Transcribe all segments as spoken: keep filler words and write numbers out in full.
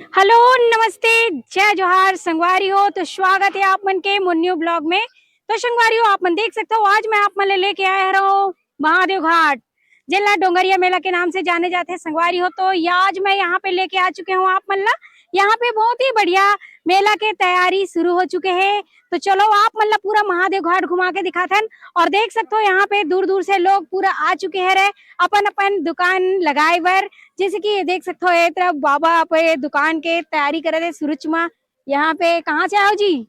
Hello, नमस्ते, जय जोहार संगवारी हो। तो स्वागत है आप मन के मोर न्यू ब्लॉग में। तो संगवारी हो, आप मन देख सकते हो, आज मैं आप मन ले लेके आए हरव महादेव घाट, जेला डोंगरिया मेला के नाम से जाने जाते हैं संगवारी हो। तो ये आज मैं यहाँ पे लेके आ चुके हूँ आप मन ला। यहाँ पे बहुत ही बढ़िया मेला के तैयारी शुरू हो चुके हैं। तो चलो, आप मन ला पूरा महादेव घाट घुमा के दिखाथन। और देख सकते हो, यहाँ पे दूर दूर से लोग पूरा आ चुके हैं रे, अपन अपन दुकान लगाए बर। जैसे कि ये देख सकते हो, ये तरफ बाबा पे दुकान के तैयारी करे थे, सुरुचमा। यहाँ पे कहाँ से आओ जी?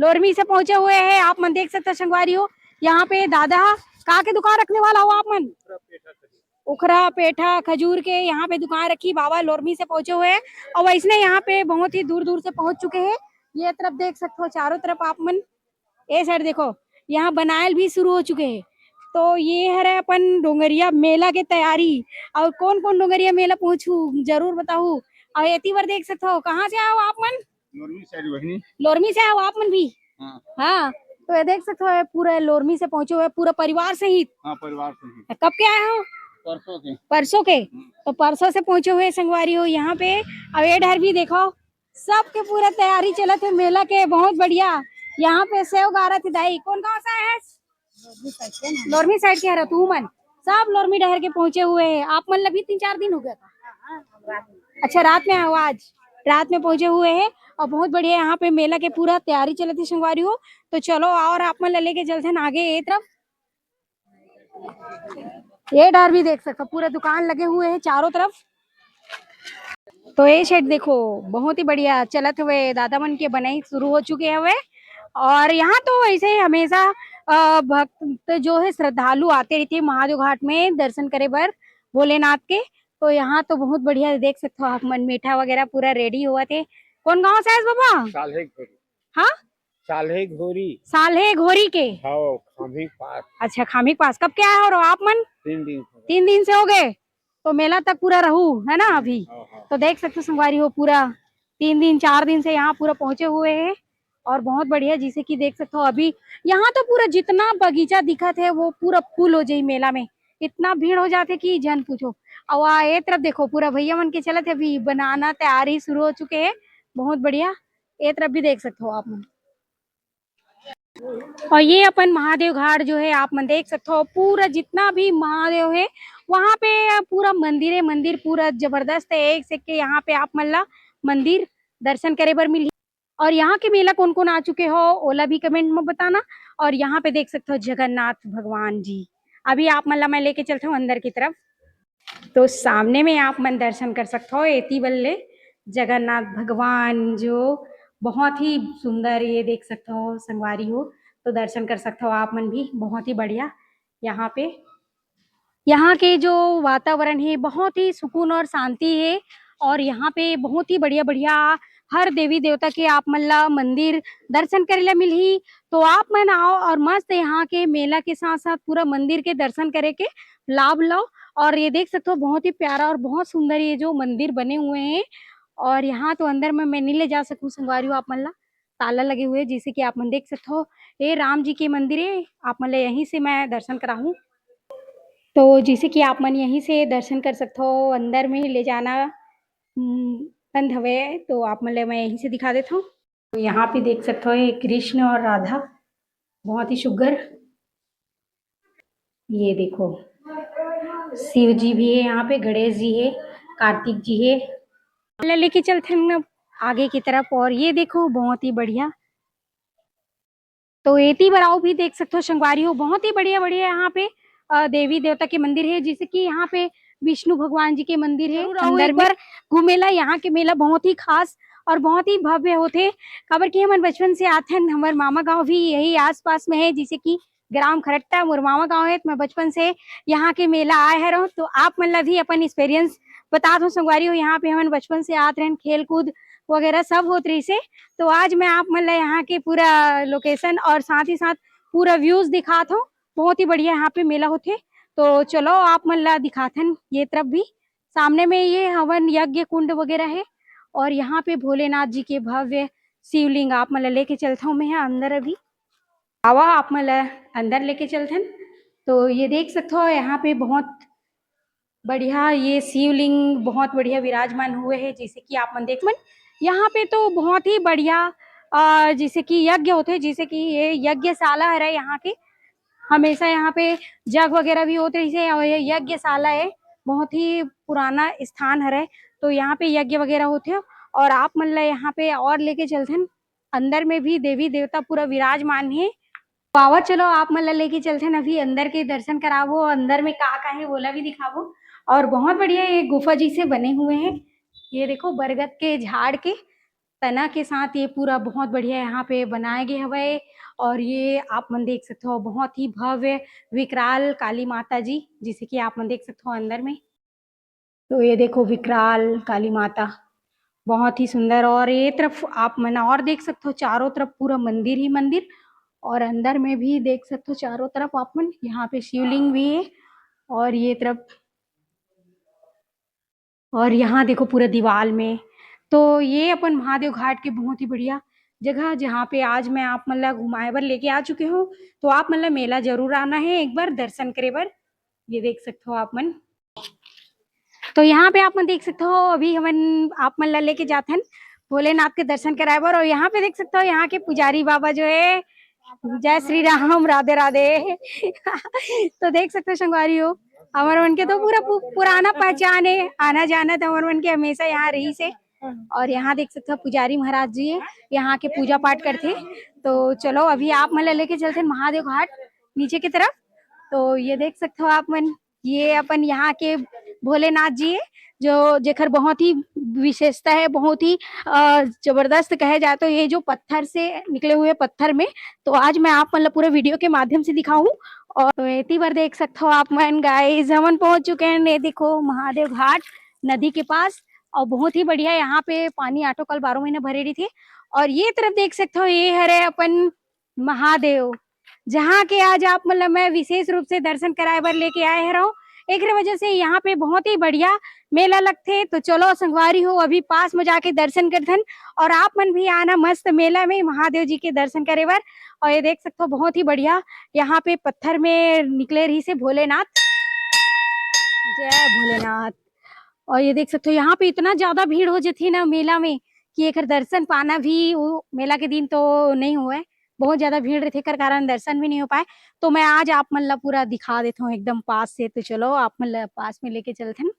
लोरमी से पहुंचे हुए हैं। आप मन देख सकते हो संगवारी हो, यहाँ पे दादा का के दुकान रखने वाला हो आप मन? उखरा पेठा खजूर के यहाँ पे दुकान रखी, बाबा लोरमी से पहुंचे हुए हैं। और वैसने यहाँ पे बहुत ही दूर दूर से पहुंच चुके हैं। ये तरफ देख सकते हो, चारों तरफ आप मन, ये साइड देखो, यहाँ बनायल भी शुरू हो चुके हैं। तो ये हरे अपन डोंगरिया मेला के तैयारी। और कौन कौन डोंगरिया मेला पहुंचू, जरूर बताऊ। और एती बार देख सकते हो, कहाँ से आओ आप मन? लोरमी साइड बहिनी। लोरमी से आओ आप मन भी? हाँ। हाँ, तो ये देख सकते हो, ये पूरा लोरमी से पहुंचे हुए, पूरा परिवार सहित। हाँ, परिवार सहित। कब के आए हो? परसों के। परसों के? हम्म। तो परसों से पहुंचे हुए संगवारी हो यहाँ पे। अब ये डहर भी देखो, सबके पूरा तैयारी चलत है मेला के, बहुत बढ़िया। यहाँ पे सेव गारत है दाई। कौन गाँव से आए हैं? लोरमी साइड के हरा तू मन? सब लोरमी डहर के पहुंचे हुए हैं। आप मन ला भी तीन चार दिन हो गया था? अच्छा, रात में आओ, आज रात में पहुंचे हुए हैं। और बहुत बढ़िया यहाँ पे मेला के पूरा तैयारी चलत है संगवारी हो। तो चलो, और आप मन ला लेके चलते हैं आगे ये तरफ। ये डहर भी देख सकते हो, पूरा दुकान लगे हुए हैं चारों तरफ। तो ये सेट देखो, बहुत ही बढ़िया चलत हुए, दादा मन के बनाई शुरू हो चुके हुए। और यहाँ तो ऐसे ही हमेशा, अ, भक्त जो है, श्रद्धालु आते रहते हैं महादेव घाट में दर्शन करे बर भोलेनाथ के। तो यहाँ तो बहुत बढ़िया देख सकते हो आप मन, मीठा वगैरह पूरा रेडी हुआ थे। कौन गाँव से आए बाबा? साल्हे घोरी। हाँ? साल्हे घोरी। साल्हे घोरी के? हाँ, खाम्ही के पास। अच्छा, खाम्ही के पास। कब के आए हो आप मन? तीन दिन से। तीन दिन से हो गए, तो मेला तक पूरा रहू है ना अभी। हाँ, हाँ। तो देख सकते हो संगवारी हो, पूरा तीन दिन, चार दिन से यहाँ पूरा पहुंचे हुए हैं। और बहुत बढ़िया, जैसे कि देख सकते हो, अभी यहाँ तो पूरा जितना बगीचा दिखत है, वो पूरा फुल हो जाई मेला में। इतना भीड़ हो जाथे कि झन पूछो। और आ, ये तरफ देखो, पूरा भैया मन के चलत है अभी बनाना तैयारी शुरू हो चुके हैं। बहुत बढ़िया, ये तरफ भी देख सकते हो आप मन। और ये अपन महादेव घाट जो है, आप मन देख सकते हो, पूरा जितना भी महादेव है, वहाँ पे पूरा मंदिर है, मंदिर पूरा जबरदस्त है। एक से के यहाँ पे आप मन ला मंदिर दर्शन करे बर मिलही। और यहाँ के मेला कौन कौन आ चुके हो, ओला भी कमेंट में बताना। और यहाँ पे देख सकते हो जगन्नाथ भगवान जी, अभी आप मन ला मैं लेके चलता हूँ अंदर की तरफ। तो सामने में आप मन दर्शन कर सकते हो एती बल्ले जगन्नाथ भगवान, जो बहुत ही सुंदर, ये देख सकते हो संगवारी हो, तो दर्शन कर सकते हो आप मन भी। बहुत ही बढ़िया यहाँ पे, यहाँ के जो वातावरण है, बहुत ही सुकून और शांति है। और यहाँ पे बहुत ही बढ़िया बढ़िया हर देवी देवता के आप मन ला मंदिर दर्शन करे ला मिलही। तो आप मन आओ और मस्त यहाँ के मेला के साथ साथ पूरा मंदिर के दर्शन करे के लाभ लो। और ये देख सकते हो, बहुत ही प्यारा और बहुत सुंदर ये जो मंदिर बने हुए हैं। और यहाँ तो अंदर में मैं नहीं ले जा सकूँ संगवारी हो आप मन ला, ताला लगे हुए, जैसे कि आप मन देख सकते हो। ये राम जी के मंदिर है, आप मन ला यहीं से मैं दर्शन कराहूँ। तो जैसे कि आप मन यहीं से दर्शन कर सकते हो, अंदर में ले जाना, हम्म, बंद हवे, तो आप मन ला मैं यहीं से दिखा देता हूँ। तो यहाँ पे देख सकते हो, ये कृष्ण और राधा, बहुत ही सुग्घर। ये देखो, शिव जी भी है यहाँ पे, गणेश जी है, कार्तिक जी है। ले-, लेके चलते हैं अब आगे की तरफ। और ये देखो, बहुत ही बढ़िया। तो एती बर आओ भी देख सकते हो संगवारी हो, बहुत ही बढ़िया बढ़िया यहाँ पे, अ, देवी देवता के मंदिर है, जैसे कि यहाँ पे विष्णु भगवान जी के मंदिर है। जरूर आओ अंदर एक में बार घूमेला। यहाँ के मेला बहुत ही खास और बहुत ही भव्य होथे, काबर कि हमन बचपन से आथन, हमर मामा गांव भी यही आसपास में है, जैसे कि ग्राम खरट्टा मोर मामा गांव है। तो मैं बचपन से यहाँ के मेला आए हरव, तो आप मन ला भी अपन एक्सपीरियंस बता दो संगवारी हो। यहाँ पे हमन बचपन से आत रहन, खेल कूद वगैरह सब होत रहिसे। तो आज मैं आप मन ला यहाँ के पूरा लोकेशन और साथ ही साथ पूरा व्यूज दिखात हूँ। बहुत ही बढ़िया यहाँ पे मेला होथे। तो चलो, आप मन ला दिखाथन ये तरफ भी। सामने में ये हवन यज्ञ कुंड वगैरह है और यहाँ पे भोलेनाथ जी के भव्य शिवलिंग आप मन ला लेके चलता हूँ मैं यहाँ अंदर। अभी आवा, आप मन ला अंदर लेके चलथन। तो ये देख सकते हो, यहाँ पे बहुत बढ़िया ये शिवलिंग बहुत बढ़िया विराजमान हुए हे, जैसे कि आप मन देख मन यहाँ पे तो बहुत ही बढ़िया अ, जैसे कि यज्ञ होथे, जैसे कि ये यज्ञशाला हरे यहाँ के, हमेशा यहाँ पे जग वगैरह भी होत रहिसे और ये यज्ञशाला है, बहुत ही पुराना स्थान हरे, तो यहाँ पे यज्ञ वगैरह होथे। और आप मन ला यहाँ पे और लेके चलथन, अंदर में भी देवी देवता पूरा विराजमान हे। बाबा चलो आप मन ला लेके चलथन, अभी अंदर के दर्शन कराबो, अंदर में का का हे वोला भी दिखाबो। और बहुत बढ़िया ये गुफा जैसे बने हुए हैं, ये देखो बरगद के झाड़ के तना के साथ ये पूरा बहुत बढ़िया यहाँ पे बनाए गए हवय। और ये आप मन देख सकते हो बहुत ही भव्य विकराल काली माता जी, जिसे कि आप मन देख सकते हो अंदर में। तो ये देखो विकराल काली माता, बहुत ही सुंदर। और ये तरफ आप मन और देख सकते हो चारों तरफ पूरा मंदिर ही मंदिर, और अंदर में भी देख सकते हो चारों तरफ आप मन। यहाँ पे शिवलिंग भी है और ये तरफ और यहाँ देखो पूरा दीवाल में। तो ये अपन महादेव घाट के बहुत ही बढ़िया जगह, जहाँ पे आज मैं आप मन ला घुमाए बर लेके आ चुके हूँ। तो आप मन ला मेला जरूर आना है एक बार दर्शन करे बर। ये देख सकते हो आप मन। तो यहाँ पे आप मन देख सकते हो, अभी हमन आप मन ला लेके जाथन भोलेनाथ के दर्शन कराए बर। और यहाँ पे देख सकते हो यहाँ के पुजारी बाबा जो है, जय श्री राम, राधे राधे। तो देख सकते हो संगवारी हो, हमर मन के तो पूरा पु-, पुराना पहचान है, आना जाना तो हमर मन के हमेशा यहाँ रहिस हे। और यहाँ देख सकते हो पुजारी महाराज जी है, यहाँ के पूजा पाठ करथे। तो चलो अभी आप मन ला लेके चलथे महादेव घाट नीचे की तरफ। तो ये देख सकते हो आप मन, ये अपन यहाँ के भोलेनाथ जी है, जो जेकर बहुत ही विशेषता है, बहुत ही अ, जबरदस्त कहे जाए तो ये जो पत्थर से निकले हुए पत्थर में। तो आज मैं आप मन ला पूरा वीडियो के माध्यम से दिखाऊं। और तो एती बर देख सकते हो आप मन गाइस, हमन पहुंच चुके हैं, ये देखो महादेव घाट नदी के पास। और बहुत ही बढ़िया यहाँ पे पानी आटो कल बारह महीना भरे रहिथे। और ये तरफ देख सकते हो ये हरे अपन महादेव, जहाँ के आज आप मन ला मैं विशेष रूप से दर्शन कराए बर लेके आए हरव। एकरे वजह से यहाँ पे बहुत ही बढ़िया मेला लगथे। तो चलो संगवारी हो, अभी पास में जाके दर्शन करथन और आप मन भी आना मस्त मेला में महादेव जी के दर्शन करे बर। और ये देख सकते हो बहुत ही बढ़िया यहाँ पे पत्थर में निकले रहिस हे भोलेनाथ। जय भोलेनाथ। और ये देख सकते हो यहाँ पे इतना ज्यादा भीड़ हो जाती है ना मेला में कि एकर दर्शन पाना भी वो मेला के दिन तो नहीं हुए, बहुत ज्यादा भीड़ रहिथे, एकर कारण दर्शन भी नहीं हो पाए। तो मैं आज आप मन ला पूरा दिखा देता हूँ एकदम पास से। तो चलो आप मन ला पास में लेके चलथन।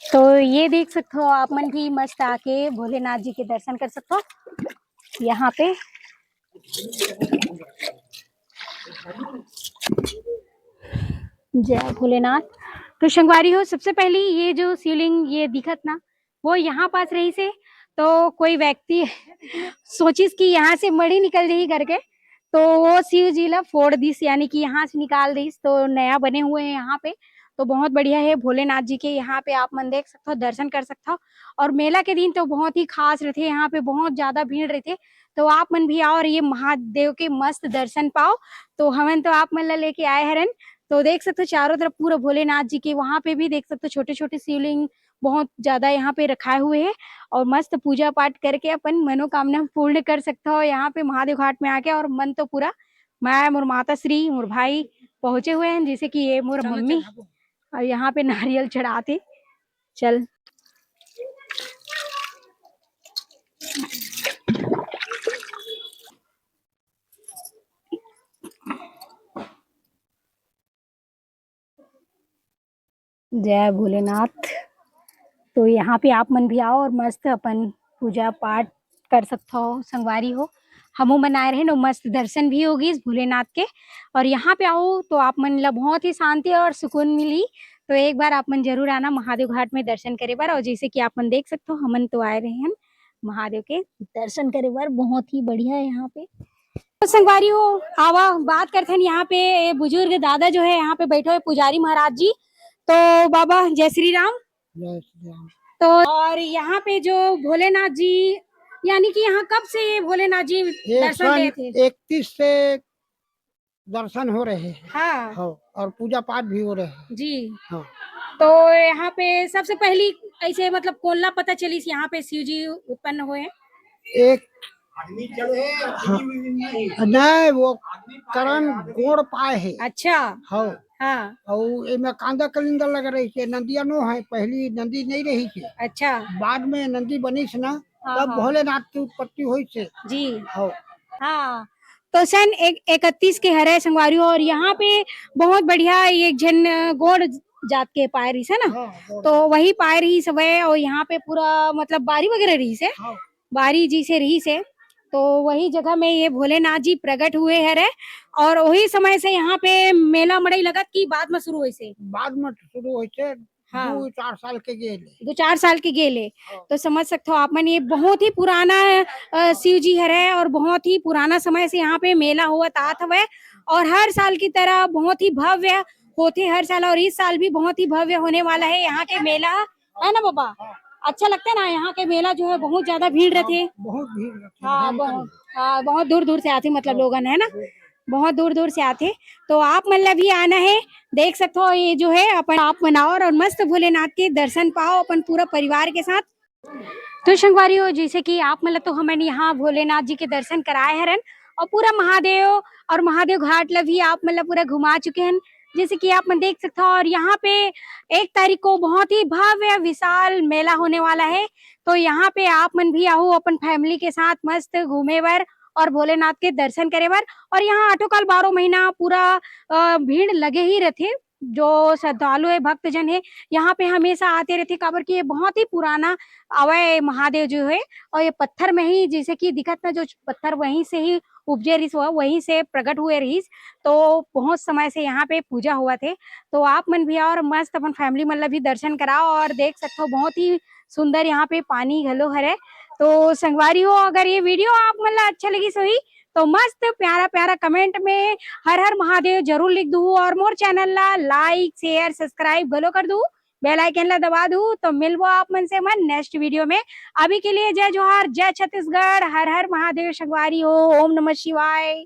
तो ये देख सकते हो आप मन भी मस्त आके भोलेनाथ जी के दर्शन कर सकते हो यहाँ पे। जय भोलेनाथ। तो संगवारी हो, सबसे पहली ये जो शिवलिंग ये दिखत ना, वो यहाँ पास रहिस हे। तो कोई व्यक्ति सोचिस कि यहाँ से मड़ी निकल जाही करके, तो वो शिव जी ला फोड़ दिस, यानी कि यहाँ से निकाल दिस। तो नया बने हुए हैं यहाँ पे, तो बहुत बढ़िया है भोलेनाथ जी के। यहाँ पे आप मन देख सकते हो, दर्शन कर सकते हो। और मेला के दिन तो बहुत ही खास रहते, यहाँ पे बहुत ज्यादा भीड़ रहते। तो आप मन भी आओ और ये महादेव के मस्त दर्शन पाओ। तो हमन तो आप मन ला लेके आए हरन। तो देख सकते हो चारों तरफ पूरा भोलेनाथ जी के, वहां पे भी देख सकते हो छोटे छोटे शिवलिंग बहुत ज्यादा यहाँ पे रखाए हुए हैं। और मस्त पूजा पाठ करके अपन मनोकामना पूर्ण कर सकते हो यहाँ पे महादेव घाट में आके। और मन तो पूरा, मैं, मोर माता श्री, मोर भाई पहुंचे हुए हैं, जैसे कि ये मोर मम्मी। और यहाँ पे नारियल चढ़ाते। चल। जय भोलेनाथ। तो यहाँ पे आप मन भी आओ और मस्त अपन पूजा पाठ कर सकथो संगवारी हो। हमू मन आए रहेन, मस्त दर्शन भी हो गिस भोलेनाथ के। और यहाँ पे आओ तो आप मन ला बहुत ही शांति और सुकून मिली। तो एक बार आप मन जरूर आना महादेव घाट में दर्शन करे बर। और जैसे कि आप मन देख सकथो, हमन तो आए रहेन महादेव के दर्शन करे बर। बहुत ही बढ़िया है यहाँ पे। तो संगवारी हो, आवा बात करथन यहाँ पे, ये बुजुर्ग दादा जो है यहाँ पे बैठे हुए पुजारी महाराज जी। तो बाबा जय श्री राम। जय श्री राम। तो और यहाँ पे जो भोलेनाथ जी, यानी कि यहाँ कब से ये भोलेनाथ जी ये दर्शन सन देते? इकतीस से दर्शन हो रहे हैं। हाँ। हाँ, और पूजा पाठ भी हो रहे हैं। जी। हाँ। तो यहाँ पे सबसे पहली ऐसे मतलब कोल्ला पता चलिस यहाँ पे शिव जी उत्पन्न हुए? एक आदमी चढ़े, हाँ। नहीं, वो करण गोड़ पाए है। अच्छा। हाँ। हाँ। अउ एमे कांदा कलिंदर लगे रहिस हे, नंदिया नो हे, पहली नंदी नहीं रहिस हे। अच्छा। बाद में नंदी बनिस ना, हाँ, तब हाँ। भोलेनाथ की उत्पत्ति होइस हे। जी। हाँ। हाँ, तो सन एक-, इकतीस के हरे संगवारी हो, और यहाँ पे बहुत बढ़िया एक झन गोंड जात के पाए रहिस हे ना, हाँ, गोंड। तो वही पाए रहिस हवय, और यहाँ पे पूरा मतलब बारी वगैरह रहिस हे, हाँ। बारी जइसे रहिस हे, तो वही जगह में ये भोलेनाथ जी प्रकट हुए हरे, और वही समय से यहाँ पे मेला मड़ई लगत कि बाद में शुरू होइस हे? बाद में शुरू होइस हे, हाँ। दो चार साल के गेले। दो चार साल के गेले। हाँ। तो समझ सकते हो आप मन, ये बहुत ही पुराना, अ, शिव जी हरे और बहुत ही पुराना समय से यहाँ पे मेला होवत आत हवय, और हर साल की तरह बहुत ही भव्य होथे हर साल, और इस साल भी बहुत ही भव्य होने वाला है यहाँ के मेला, है ना पापा? हाँ। अच्छा लगता है ना यहाँ के मेला जो है, बहुत ज्यादा भीड़ रहती है। बहुत भीड़ रहती है, हाँ, भयंकर बहुत, भीड़। हाँ, बहुत दूर दूर से आते मतलब हाँ। लोगन, है ना? बहुत दूर दूर से आते, तो आप मन ला भी आना है। देख सकते हो, ये जो है अपन आप मनाओ और मस्त भोलेनाथ के दर्शन पाओ अपन पूरा परिवार के साथ। तो संगवारी हो, जैसे कि आप मन ला तो हमन यहाँ भोलेनाथ जी के दर्शन कराए हरन, और पूरा महादेव और महादेव घाट ला भी आप मन ला पूरा घुमा चुके हन, जैसे कि आप मन देख सकते हो। और यहाँ पे एक तारीख को बहुत ही भव्य विशाल मेला होने वाला है, तो यहाँ पे आप मन भी आहू अपन फैमिली के साथ मस्त घूमे बर और भोलेनाथ के दर्शन करे बर। और यहाँ आठों काल बारह महीना पूरा, अ, भीड़ लगे ही रहथे। जो श्रद्धालु है, भक्तजन है, यहाँ पे हमेशा आते रहथे, काबर कि ये बहुत ही पुराना आवय महादेव जो है, और ये पत्थर में ही, जैसे कि दिखत ना, जो पत्थर वहीं से ही उपजे रहिस, वह वहीं से प्रकट हुए रहिस, तो बहुत समय से यहाँ पे पूजा होवत हे। तो आप मन भी आओ और मस्त अपन फैमिली मन ला भी दर्शन कराओ, और देख सकते हो बहुत ही सुंदर यहाँ पे पानी घलो हरे। तो संगवारी हो, अगर ये वीडियो आप मन ला अच्छा लगिस होही, तो मस्त प्यारा प्यारा कमेंट में हर हर महादेव जरूर लिख दूहू, और मोर चैनल ला लाइक, शेयर, सब्सक्राइब घलो कर दूहू, बेल आइकन ला दबा दूहू। तो मिलबो आप मन से मन नेक्स्ट वीडियो में। अभी के लिए जय जोहार, जय छत्तीसगढ़, हर हर महादेव संगवारी हो, ओम नमः शिवाय।